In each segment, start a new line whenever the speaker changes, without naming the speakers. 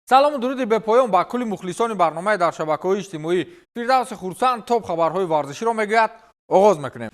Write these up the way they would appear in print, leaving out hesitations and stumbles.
Салому дуруди бепоён ба кулли мухлисони барномаи дар шабакаҳои иҷтимоӣ. Фирдавси Хурсанд топ хабарҳои варзиширо мегӯяд. Оғоз мекунем.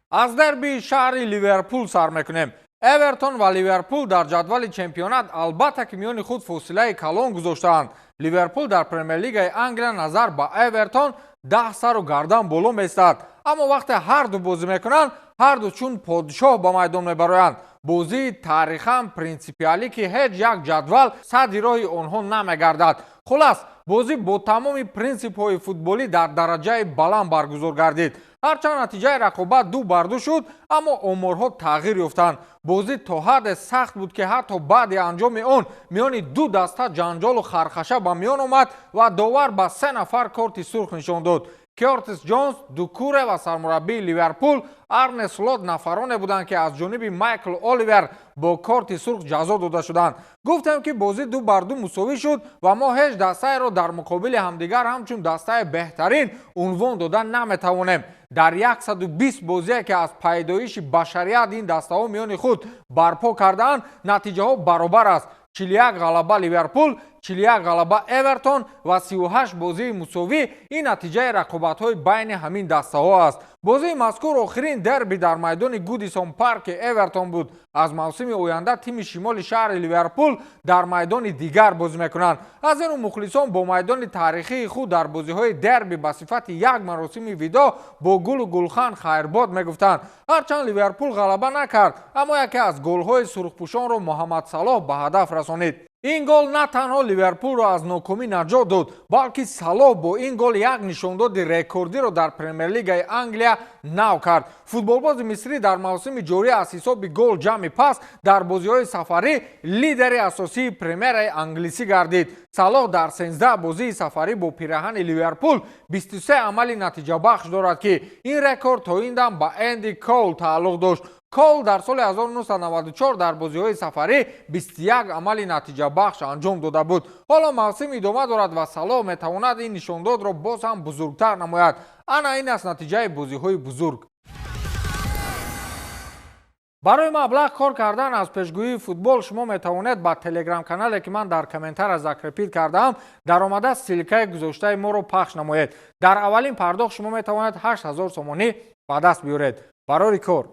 Аз дербии шаҳри Ливерпул сар мекунем. Эвертон ва Ливерпул дар ҷадвали чемпионат албатта ки миёни худ фосилаи калон гузоштаанд. Ливерпул дар Премер-лигаи Англия назар ба Эвертон 10 сару гардан боло меистад. Аммо вақте ҳарду бозӣ мекунанд, ҳарду чун подшоҳ ба майдон мебароянд. Бозии таърихан принсипиалӣ, ки ҳеҷ як ҷадвал садди роҳи онҳо намегардад. Хулас, бозӣ бо тамоми принсипҳои футболӣ дар дараҷаи баланд баргузор гардид. Ҳарчанд натиҷаи рақобат 2-2 шуд, аммо оморҳо тағйир ёфтанд. Бозӣ то ҳадде сахт буд, ки ҳатто баъди анҷоми он миёни ду даста ҷанҷолу хархаша ба миён омад ва довар ба се нафар корти сурх нишон дод. Кёртис Ҷонс, Дукуре ва сармураббии Ливерпул Арне Слот нафароне буданд, ки аз ҷониби Майкл Оливер бо корти сурх ҷазо дода шуданд. Гуфтем, ки бозӣ 2-2 мусовӣ шуд ва мо ҳеҷ дастаеро дар муқобили ҳамдигар ҳамчун дастаи беҳтарин унвон дода наметавонем. Дар 120 бозие, ки аз пайдоиши башарият ин дастаҳо миёни худ барпо кардаанд, натиҷаҳо баробар аст: 41 ғалаба Ливерпул, 41 ғалаба Эвертон ва 38 бозии мусовӣ. Ин натиҷаи рақобатҳои байни ҳамин дастаҳо аст. Бозии мазкур охирин дерби дар майдони Гудисон Парки Эвертон буд. Аз мавсими оянда тими шимоли шаҳри Ливерпул дар майдони дигар бозӣ мекунанд. Аз ин рӯ мухлисон бо майдони таърихии худ дар бозиҳои дерби ба сифати як маросими видоъ бо гулу гулхан хайрбод мегуфтанд. Ҳарчанд Ливерпул ғалаба накард, аммо яке аз голҳои сурхпӯшонро Муҳаммад Салоҳ ба ҳадаф расонид. Ин гол на танҳо Ливерпулро аз нокомӣ наҷот дод, балки Салоҳ бо ин гол як нишондоди рекордиро дар Премер-лигаи Англия нав кард. Футболбози мисрӣ дар мавсими ҷорӣ аз ҳисоби гол ҷамъи пас дар бозиҳои сафарӣ лидери асосии Премераи англисӣ гардид. Салоҳ дар 13 бозии сафарӣ бо пираҳани Ливерпул 23 амали натиҷабахш дорад, ки ин рекорд то ин дам ба Энди Коул тааллуқ дошт. Коул дар соли 1994 дар бозиҳои сафарӣ 21 амали натиҷабахш анҷом дода буд. Ҳоло мавсим идома дорад ва Салоҳ метавонад ин нишондодро боз ҳам бузургтар намояд. Ана ин аст натиҷаи бозиҳои бузург. Барои маблағ кор кардан аз пешгӯии футбол шумо метавонед ба телеграм-канале, ки ман дар комментария закрепить кардаам, даромада ссылка и гузоштаи моро пахш намоед. Дар аввалин пардохт шумо метавонед 8000 сомонӣ ба даст биёред. Барори кор.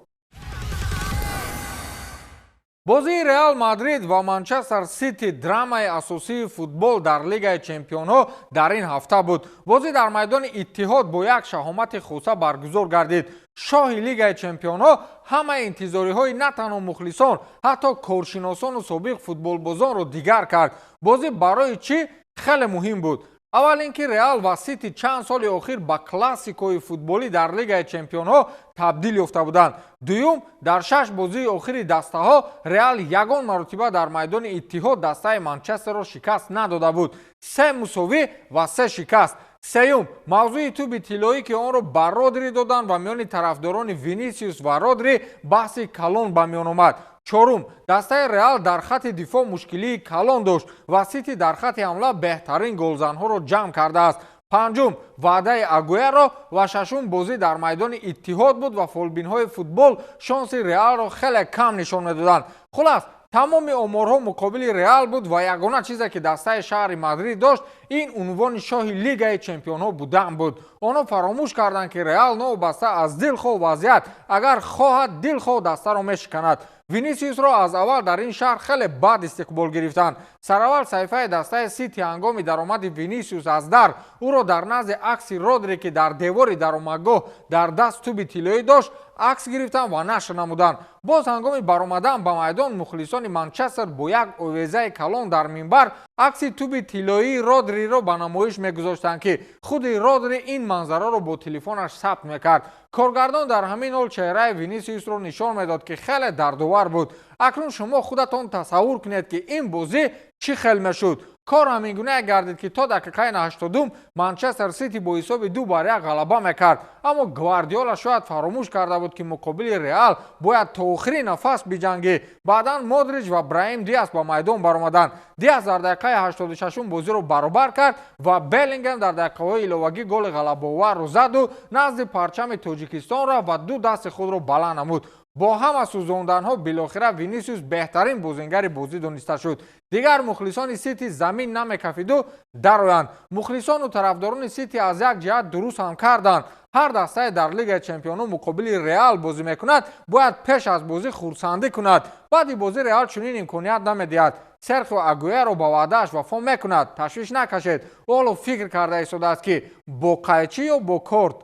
Бозии Реал Мадрид ва Манчестер Сити драмаи асосии футбол дар Лигаи чемпионҳо дар ин ҳафта буд. Бозӣ дар майдони Иттиҳод бо як шаҳомати хоса баргузор гардид. Шоҳи Лигаи чемпионҳо ҳамаи интизориҳои на танҳо мухлисон, ҳатто коршиносону собиқ футболбозонро дигар кард. Бозӣ барои чӣ хеле муҳим буд? Аввал ин ки Реал ва Сити чанд соли охир ба классикҳои футболӣ дар Лигаи чемпионҳо табдил ёфта буданд. Дуюм, дар шаш бозии охири дастаҳо Реал ягон маротиба дар майдони Иттиҳод дастаи Манчестерро шикаст надода буд: се мусовӣ ва се шикаст. Сеюм, мавзӯи тӯби тиллоӣ, ки онро ба Родри доданд ва миёни тарафдорони Винисиус ва Родри баҳси калон ба миён омад. Чорум, дастаи Реал дар хатти дифоъ мушкилии калон дошт ва Сити дар хатти ҳамла беҳтарин голзанҳоро ҷамъ кардааст. Панҷум, ваъдаи Агуэро. Ва шашум, бозӣ дар майдони Иттиҳод буд ва фолбинҳои футбол шонси Реалро хеле кам нишон медоданд. Хулас, тамоми оморҳо муқобили Реал буд ва ягона чизе, ки дастаи шаҳри Мадрид дошт, ин унвони шоҳи Лигаи чемпионҳо будан буд. Онҳо фаромӯш карданд, ки Реал новобаста аз дилхоҳ вазъият, агар хоҳад, дилхоҳ дастаро мешиканад. Винисиусро аз аввал дар ин шаҳр хеле бад истиқбол гирифтанд. Сараввал саҳифаи дастаи Сити ҳангоми даромади Винисиус аз дар ӯро дар назди акси Родри, ки дар девори даромадгоҳ дар даст тӯби тиллоӣ дошт, акс гирифтанд ва нашр намуданд. Боз ҳангоми баромадан ба майдон мухлисони Манчестер бо як овезаи калон дар минбар акси тӯби тиллоии Родриро ба намоиш мегузоштанд, ки худи Родри ин манзараро бо телефонаш сабт мекард. Коргардон дар ҳамин ҳол чеҳраи Винисиусро нишон медод, ки хеле дардовар буд. Акнун шумо худатон тасаввур кунед, ки ин бозӣ чӣ хел мешуд. Кор ҳамин гуна гардид, ки то дақиқаи 80-ум Манчестер Сити бо ҳисоби 2-1 ғалаба мекард. Аммо Гвардиола шояд фаромӯш карда буд, ки муқобили Реал бояд то охири нафас биҷангӣ. Баъдан Модрич ва Браҳим Диас ба майдон баромаданд. Диас дар дақиқаи 86-ум бозиро баробар кард ва Беллингем дар дақиқаҳои иловагӣ голи ғалабаоварро заду назди парчами Тоҷикистон рафт ва ду дасти худро баланд намуд. Бо ҳама сӯзонданҳо билохира Винисиус беҳтарин бозингари бозӣ дониста шуд. Дигар мухлисони Сити замин намекафиду дароянд. Мухлисону тарафдорони Сити аз як ҷиҳат дуруст ҳам карданд. Ҳар дастае дар Лигаи чемпионон муқобили Реал бозӣ мекунад, бояд пеш аз бозӣ хурсандӣ кунад. Баъди бозӣ Реал чунин имконият намедиҳад. Серхио Агуэро ба ваъдааш вафо мекунад, ташвиш накашед. Ӯ ҳоло фикр карда истодааст, ки бо қайчӣ ё бо корд.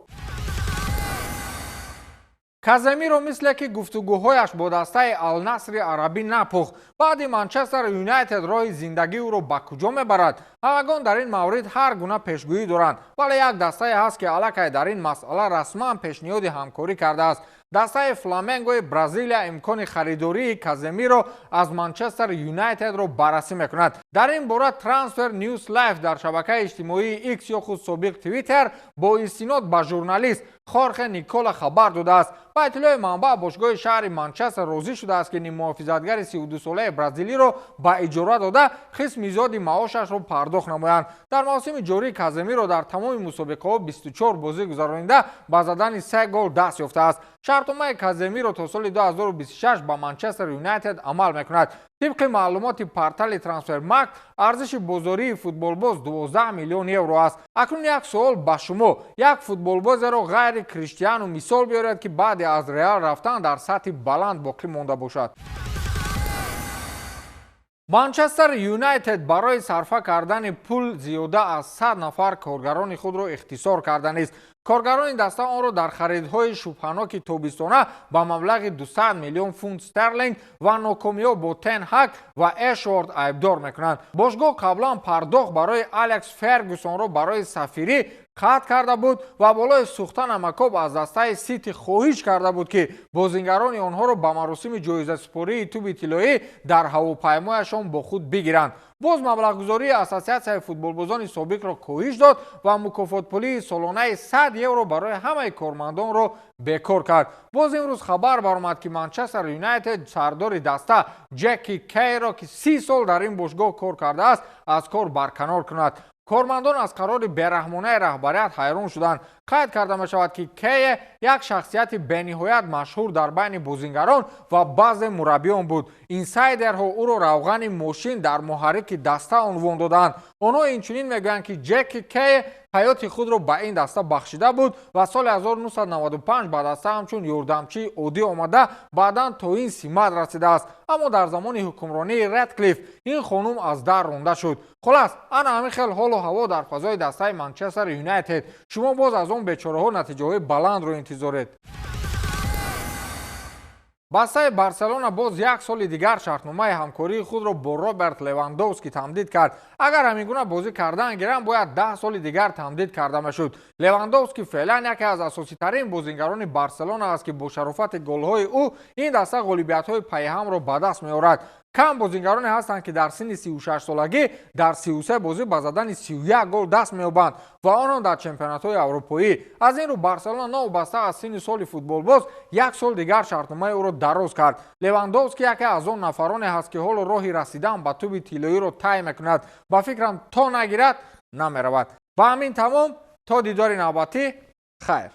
Каземиро мисле ки гуфтугӯҳояш бо дастаи Алнасри арабӣ напухт. Баъди Манчестер Юнайтед роҳи зиндагии ӯро ба куҷо мебарад? Ҳамагон дар ин маврид ҳар гуна пешгӯӣ доранд, вале як дастае ҳаст, ки аллакай дар ин масъала расман пешниҳоди ҳамкорӣ кардааст. Дастаи Фламенгои Бразилия имкони харидории Каземиро аз Манчестер Юнайтедро баррасӣ мекунад. Дар ин бора Трансфер Ньюс Лайф дар шабакаи иҷтимоии Икс ё худ собиқ Твиттер бо истинод ба журналист Хорхе Никола хабар додааст. Ба иттилои манбаъ, бошгоҳи шаҳри Манчестер розӣ шудааст, ки ниммуҳофизатгари 32-солаи бразилиро ба иҷора дода, қисми зиёди маошашро пардохт намоянд. Дар мавсими ҷорӣ Каземиро дар тамоми мусобиқаҳо 24 бозӣ гузаронида, ба задани се гол даст ёфтааст. Шартномаи Каземиро то соли 2026 ба Манчестер Юнайтед амал мекунад. Тибқи маълумоти портали Трансфермаркт, арзиши бозории футболбоз 12 миллион евро аст. Акнун як суол ба шумо: як футболбозеро ғайри Криштиану мисол биёред, ки баъди аз Реал рафтан дар сатҳи баланд боқӣ монда бошад. Манчестер Юнайтед барои сарфа кардани пул зиёда аз 100 нафар коргарони худро ихтисор карданист. Коргарони даста онро дар харидҳои шубҳаноки тобистона ба маблағи 200 миллион фунт стерлинг ва нокомиҳо бо Тен Ҳак ва Эшворд айбдор мекунанд. Бошгоҳ қаблан пардохт барои Алекс Фергюсонро барои сафирӣ қатъ карда буд ва болои сӯхта намакоб аз дастаи Сити хоҳиш карда буд, ки бозингарони онҳоро ба маросими ҷоизасупории тӯби тиллоӣ дар ҳавопаймояшон бо худ бигиранд. Боз маблағгузории Ассотсиатсияи футболбозони собиқро коҳиш дод ва мукофотпулии солонаи 100 евро барои ҳамаи кормандонро бекор кард. Боз имрӯз хабар баромад, ки Манчестер Юнайтед сардори даста Ҷеки Кейро, ки 30 сол дар ин бошгоҳ кор кардааст, аз кор барканор кунад. Кормандон аз қарори бераҳмонаи раҳбарият ҳайрон шуданд. Қайд карда мешавад, ки Кее як шахсияти бениҳоят машҳур дар байни бозингарон ва баъзе мураббиён буд. Инсайдерҳо ӯро равғани мошин дар муҳаррики даста унвон доданд. Онҳо инчунин мегӯянд, ки Ҷеки Кее ҳаёти худро ба ин даста бахшида буд ва соли 1995 ба даста ҳамчун ёрдамчии оддӣ омада, баъдан то ин симат расидааст. Аммо дар замони ҳукмронии Редклифф ин хонум аз дар ронда шуд. Хулас, ана ҳамин хел ҳолу ҳаво дар фазои дастаи Манчестер Юнайтед. Шумо боз аз он бечораҳо натиҷаҳои баландро интизоред. Бастаи Барселона боз як соли дигар шартномаи ҳамкории худро бо Роберт Левандовски тамдид кард. Агар ҳамин гуна бозӣ кардан гирам, бояд 10 соли дигар тамдид карда мешуд. Левандовски феълан яке аз асоситарин бозингарони Барселона аст, ки бо шарофати голҳои ӯ ин даста ғолибиятҳои пайҳамро ба даст меорад. Кам бозингароне ҳастанд, ки дар синни 36-солагӣ дар 33 бозӣ ба задани 31 гол даст меёбанд ва онон дар чемпионатҳои аврупоӣ. Аз ин рӯ Барселона новобаста аз синни соли футболбоз як сол дигар шартномаи ӯро дароз кард. Левандовски яке аз он нафароне ҳаст, ки ҳоло роҳи расидан ба тӯби тиллоиро тай мекунад. Ба фикрам, то нагирад, намеравад. Ба ҳамин тамом, то дидори навбатӣ, хайр.